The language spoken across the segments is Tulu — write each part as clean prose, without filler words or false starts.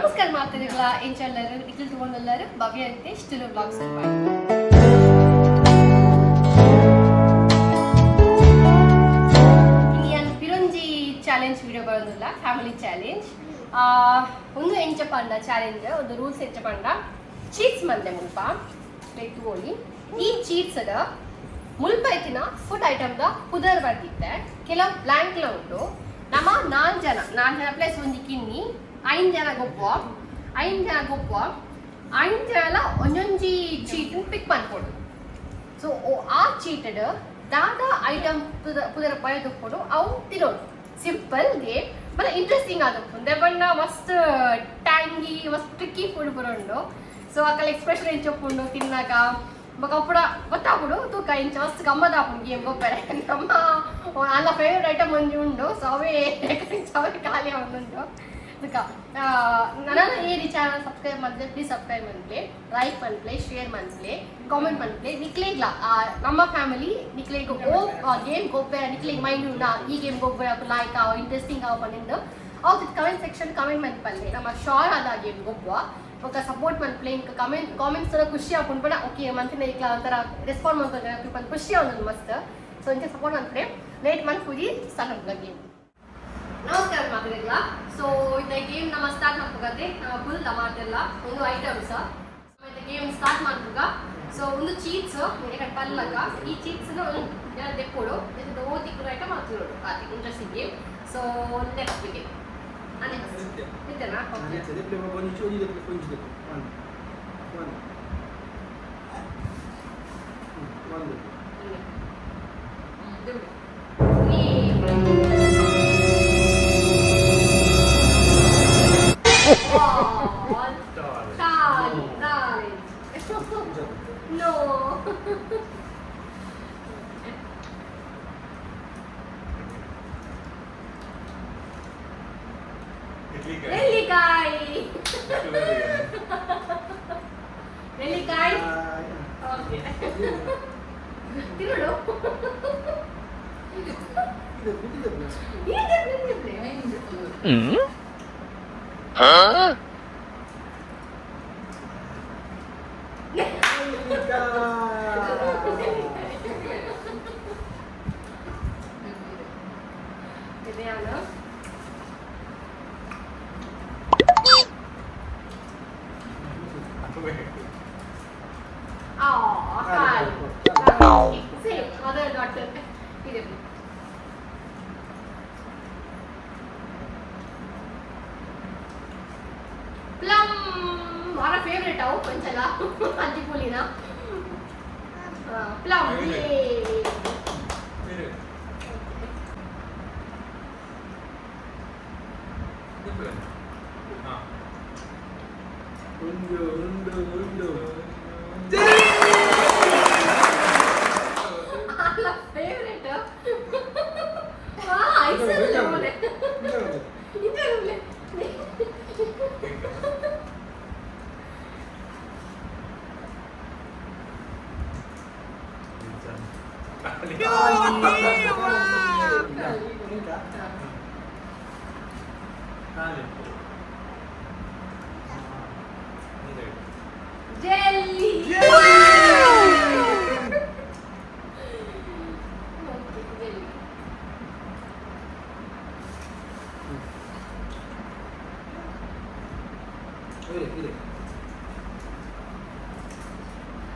ನಮಸ್ಕಾರ ಮಾತರಿಗಳ ಎಂಚಲ್ಲರು ನಿಖಿಲ್ ತಗೊಂಡಲ್ಲರು ಭವ್ಯ ರಿತೇಶ್ ತುಳು ಬ್ಲಾಗ್ಸ್. ಇನಿ ಪಿರೊಂಜಿ ಚಾಲೆಂಜ್ ವಿಡಿಯೋ ಬರೋದಿಲ್ಲ, ಫ್ಯಾಮಿಲಿ ಚಾಲೆಂಜ್. ಒಂದು ಎಂಚ ಪಂಡ ಚಾಲೆಂಜ್, ಒಂದು ರೂಲ್ಸ್ ಎಂಚ ಪಂಡ, ಚೀಟ್ಸ್ ಮಂದೆ ಮುಲ್ಪ ತೂವೊಲಿ. ಈ ಚೀಟ್ಸ್ ಅದ ಮುಲ್ಪ ಇತ್ತಿನ ಫುಡ್ ಐಟಮ್ ದ ಪುದರ್ ಬರ್ದಿತ್ತೆ, ಕೆಲವು ಬ್ಲ್ಯಾಂಕ್ಲ ಉಂಟು. ನಮ್ಮ ನಾಲ್ ಜನ, ನಾಲ್ ಜನ ಪ್ಲಸ್ ಒಂಜಿ ಕಿನ್ನಿ, ಐನ್ ಜನ ಗೊಬ್ಬುವ. ಐನ್ ಜನ ಗೊಬ್ಬುವ. ಐನ್ ಜನ ಒಂಜೊಂಜಿ ಚೀಟ್ ಪಿಕ್ ಮನ್ಪೊಡು. ಸೊ ಆ ಚೀಟಡ್ ದಾದ ಐಟಮ್ ಪುದರ ಬರೆದುಪ್ಪೊಡು, ಅವು ತಿನ್ನೋಡು. ಸಿಂಪಲ್ ಗೇಮ್ ಮತ್ತೆ ಇಂಟ್ರೆಸ್ಟಿಂಗ್ ಆದಪ್ಪು ಬಣ್ಣ. ಮಸ್ತ್ ಟ್ಯಾಂಗಿ, ಮಸ್ತ್ ಟ್ರಿಕ್ಕಿ ಫುಡ್ ಬರೋಂಡು. ಸೊ ಅಕಲ್ ಎಕ್ಸ್ಪ್ರೆಷನ್ ಎಂಚ ಉಪ್ಪುಂಡು ತಿನ್ನಾಗ ಬೊಕ ಅಪ್ಪುಡ ಗೊತ್ತಾಪುಡು. ತೂಕ ಇಂಚ ಮಸ್ತ್ ಗಮ್ಮತ್ ಆಪುಂಡು ಗೇಮ್ ಗೊಬ್ಬರೆ. ನಮ್ಮ ಅಲ್ಲ ಫೇವ್ರೆಟ್ ಐಟಮ್ ಒಂಜಿ ಉಂಡು. ಸೊ ಅವೇ ಅವೇ ಖಾಲಿ ಉಂಟು. ತೂಕ, ನನ್ನ ಏರಿ ಚಾನಲ್ ಸಬ್ಸ್ಕ್ರೈಬ್ ಮಲ್ತೆ, ಪ್ಲೀಸ್ ಸಬ್ಸ್ಕ್ರೈಬ್ ಮನ್ಪುಲೆ, ಲೈಕ್ ಮನ್ಪುಲೆ, ಶೇರ್ ಮನ್ಪುಲೆ, ಕಾಮೆಂಟ್ ಮನ್ಪುಲೆ. ನಿಕ್ಲೆಗ್ಲ ನಮ್ಮ ಫ್ಯಾಮಿಲಿ ನಿಕ್ಲೆಗ್ ಓ ಗೇಮ್ ಗೊಬ್ಬರ ನಿಕ್ಲೆಗ್ ಮೈಂಡ್ ಉಂಡಾ, ಈ ಗೇಮ್ ಗೊಬ್ಬರ ಲೈಕ್ ಆವ, ಇಂಟ್ರೆಸ್ಟಿಂಗ್ ಆವ ಪಂದ್ ಅವು ಕಮೆಂಟ್ ಸೆಕ್ಷನ್ ಕಮೆಂಟ್ ಮನ್ಪಲ್ಲೆ. ನಮ್ಮ ಶೋರ್ ಆದ ಗೇಮ್ ಗೊಬ್ಬುವ. ಬೊಕ ಸಪೋರ್ಟ್ ಮನ್ಪುಲೆ. ಇಂಕ ಕಮೆಂಟ್ ಕಾಮೆಂಟ್ಸ್ ತರ ಖುಷಿ ಆಪುಂಡು ಪಂಡ, ಓಕೆ ಮಂತಿನ ಇಕ್ಲ ಒಂಥರ ರೆಸ್ಪಾಂಡ್ ಮಲ್ತೊಂದು ಖುಷಿ ಆವೊಂದು ಮಸ್ತ್. ಸೊ ಇಂಚ ಸಪೋರ್ಟ್ ಮನ್ಪುಲೆ. ಲೇಟ್ ಮನ್ಪುಜಿ, ಸ್ಟಾರ್ಟ್ ಮನ್ಪುಗ ಗೇಮ್. ನಮಸ್ಕಾರ ಮಾತುಗಳ. ಸೊ ಇತ್ತ ಗೇಮ್ ನಮ್ಮ ಸ್ಟಾರ್ಟ್ ಮನ್ಪುಗತೆ. ನಮ್ಮ ಫುಲ್ ಮಾತೆಲ್ಲ ಒಂದು ಐಟಮ್ಸ್ ಗೇಮ್ ಸ್ಟಾರ್ಟ್ ಮನ್ಪುಗ. ಸೊ ಒಂದು ಚೀಟ್ಸ್ ಕಡೆ ಪಲ್ಲಕ, ಈ ಚೀಟ್ಸ್ ದೆಪ್ಪೊಡು, ಓದಿಕ್ಕುನ ಐಟಮ್ ಮಾತುಡು. ಆತಿ interesting game. So next begin. ಇತ್ತೇನಾ? ಓಕೆ. ಒನ್ ಒನ್ ಒಂದು. ನೀ ಖಾಲಿ ಖಾಲಿ. ನೋ. ನೆಲ್ಲಿಕಾಯಿ, ನೆಲ್ಲಿಕಾಯಿ. ಓಕೆ, ತಿನ್ನೋಡು. ಈ ತಿನ್ನು. Vediamo. Oh, ಖಾಲಿ. Same, mother daughter. ಇದೆ. ಪ್ಲಮ್ ಅವರ ಫೇವ್ರೇಟ್ ಅವು ಒಂದ್ಸಲ ಅಜ್ಜಿ ಪುಲಿನ ಪ್ಲಮ್. ಒಂದು ಒಂದು ಒಂದು. ಅಲ್ಲ, ಫೇವ್ರೇಟ್ ಐಸಲ್ಲ. ಇಂಜ. ಜೆಲ್ಲಿ. Okay, jelly. ಇದೆ ಇದೆ.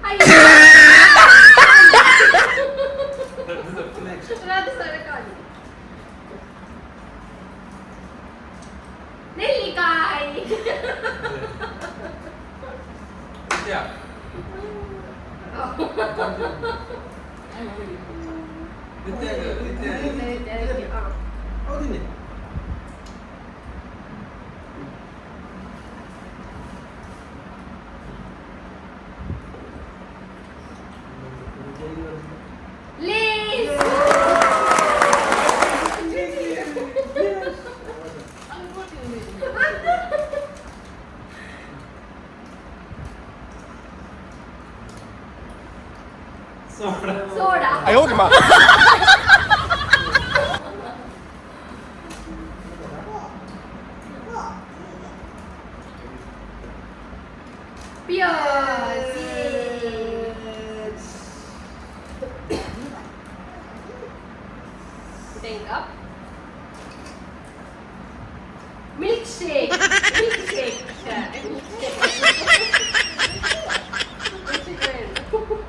ಅಯ್ಯೋ. ನೆಕ್ಸ್ಟ್. ಅದು ಸರಕಾರಿ ನೆಲ್ಲಿಕಾಯಿ. ಹೌದಿನ್ನೆ. ಲೇಸ್. Soda. 哎呦我的妈！ Pears. Milk shake, milk shake, milk shake.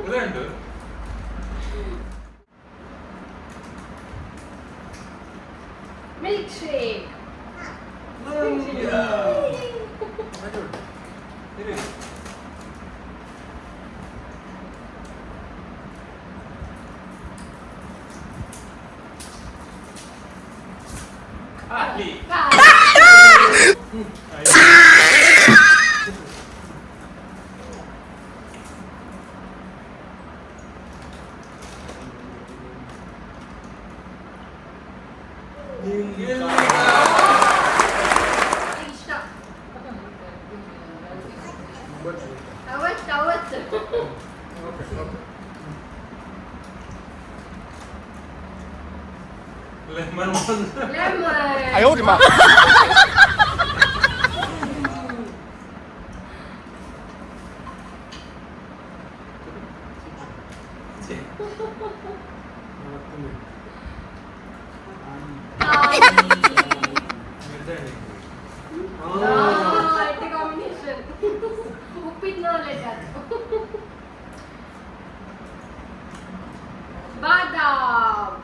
ಉಂಟು. Milk shake. ಇರು. ಖಾಲಿ. ಇಷ್ಟ. ಅವತ್ತು ಅವತ್ತು. Okay okay. Lemon. Lemon. 哎呦我的妈！ Combination ಉಪ್ಪಿನ ಬಾದಾಮ್.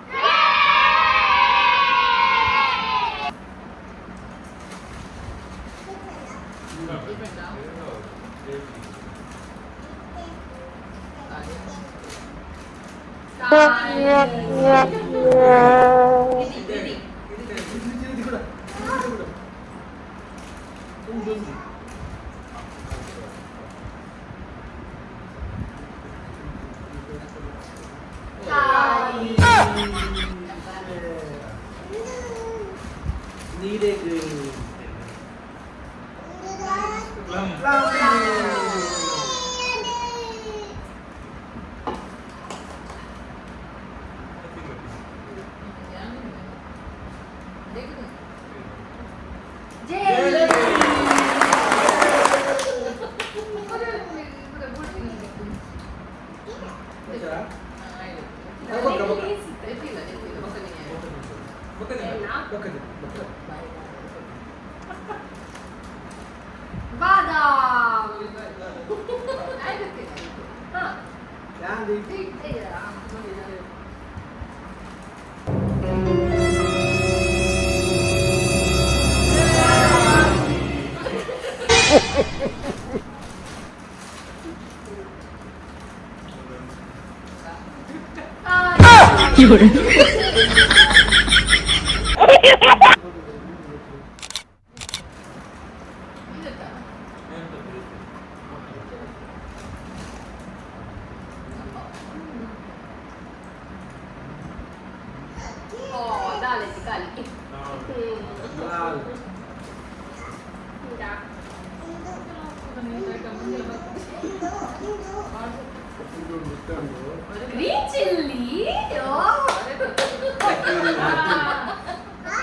ಇದು ಇದು. ಇದು ಕೂಡ, ಇದು ಕೂಡ ಒಂದು ಒಂದು. ಖಾಲಿ. ನೀರೇ ಗ್ರೀನ್. ಪ್ಲಮ್. ಜೆಲ್ಲಿ. ಬೊಕ್ಕ ಬೊಕ್ಕ. ಬೊಕ್ಕ. ಬೊಕ್ಕ ಬೊಕ್ಕ. ಬಾದಾಮ್. ಹಾ. ಯಾವ್ದು? 有人。 ಓ, ದಾಲ್ ಖಾಲಿ. ದಾಲ್. ಇದು ಇಷ್ಟೊಂದು. Green chilli.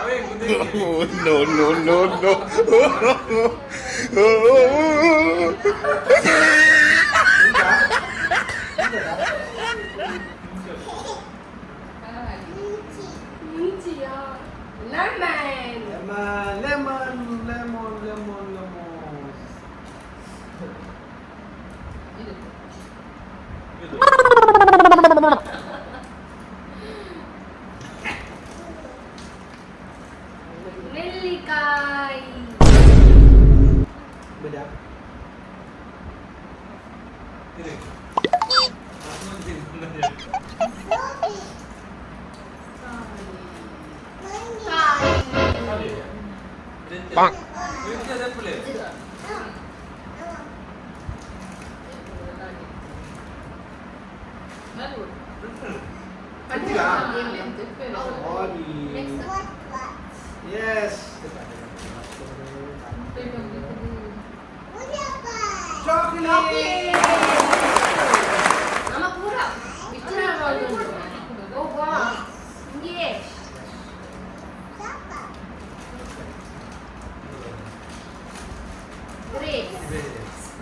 ಅವೇ ಮುಂದೆ. No, no, no, no. ಮುಂಚಿಯಾ lemon. Lemon, lemon, lemon, lemon. ಇದು. ನೆಲ್ಲಿಕಾಯಿ. ಬೇಡ. ಇದು. ಕಾಯಿ. Bonk. ದಪ್ಪಲೆ. ಸಾರಿ. ಎಸ್. ಚಾಕ್ಲೇಟ್. ನಮ್ಮ ಪೂರ ಇಷ್ಟು. ಓ ವಾ, Yes. Grapes.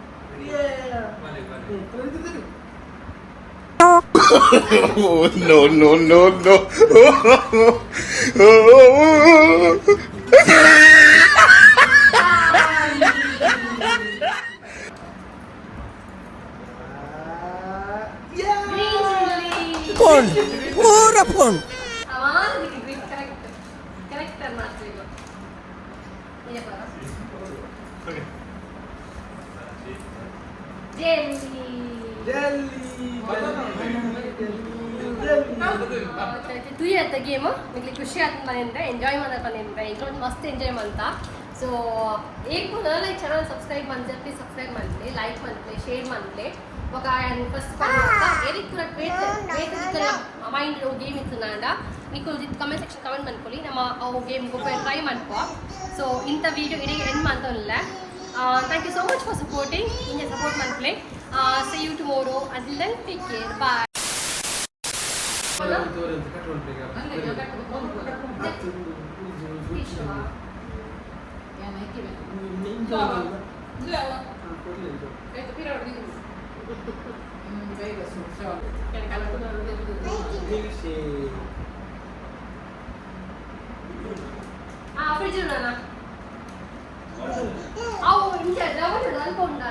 ಹ್ಮ್. Oh, no, no, no, no. Green chilli. Phone ಪೂರ ಫೋನ್. Green correct correct ಅನ್ನ ಮಾಡ್ತೀವಿ. ಜೆಲ್ಲಿ. ಜೆಲ್ಲಿ. ತುಯಿ ಆತ ಗೇಮ್ ನಿಮಗೆ ಖುಷಿ ಆತ ಮನೆಯಿಂದ ಎಂಜಾಯ್ ಮಾಡ ಮನೆಯಿಂದ ಎಂಜಾಯ್ ಮಸ್ತ್ ಎಂಜಾಯ್ ಮಂತ. ಸೊ ಏಕ್ ಲೈಕ್ ಚಾನಲ್ ಸಬ್ಸ್ಕ್ರೈಬ್ ಮಂತೆ, ಪ್ಲೀಸ್ ಸಬ್ಸ್ಕ್ರೈಬ್ ಮಂತ್ಲೆ, ಲೈಕ್ ಮಂತ್ಲೆ, ಶೇರ್ ಮಂತ್ಲೆ. ఒక ಫಸ್ಟ್ ಏರಿಕ್ ಪೂರ ಬೇತ ಮೈಂಡ್ ಗೇಮ್ ಇತ್ತು ನಾಂಡ ನಿಕುಲು ಕಮೆಂಟ್ ಸೆಕ್ಷನ್ ಕಮೆಂಟ್ ಮನ್ಕೊಳ್ಳಿ, ನಮ್ಮ ಅವು ಗೇಮ್ ಟ್ರೈ ಮನ್ಕೊ. ಸೊ ಇಂಥ ವೀಡಿಯೋ ಇಡೀ ಎಂಡ್ ಮಂತಲ್ಲ. Thank you so much for supporting. ಇಂಜೆ support ಮನ್ಪ್ಲೆ. See you tomorrow. Until then, take care, bye. ಆ ಫ್ರಿಜ್ ಉಂಡಣ ಅವು ಇಂಚ ರವೆ ಉಂಡು, ಅಲ್ಪ ಉಂಡು.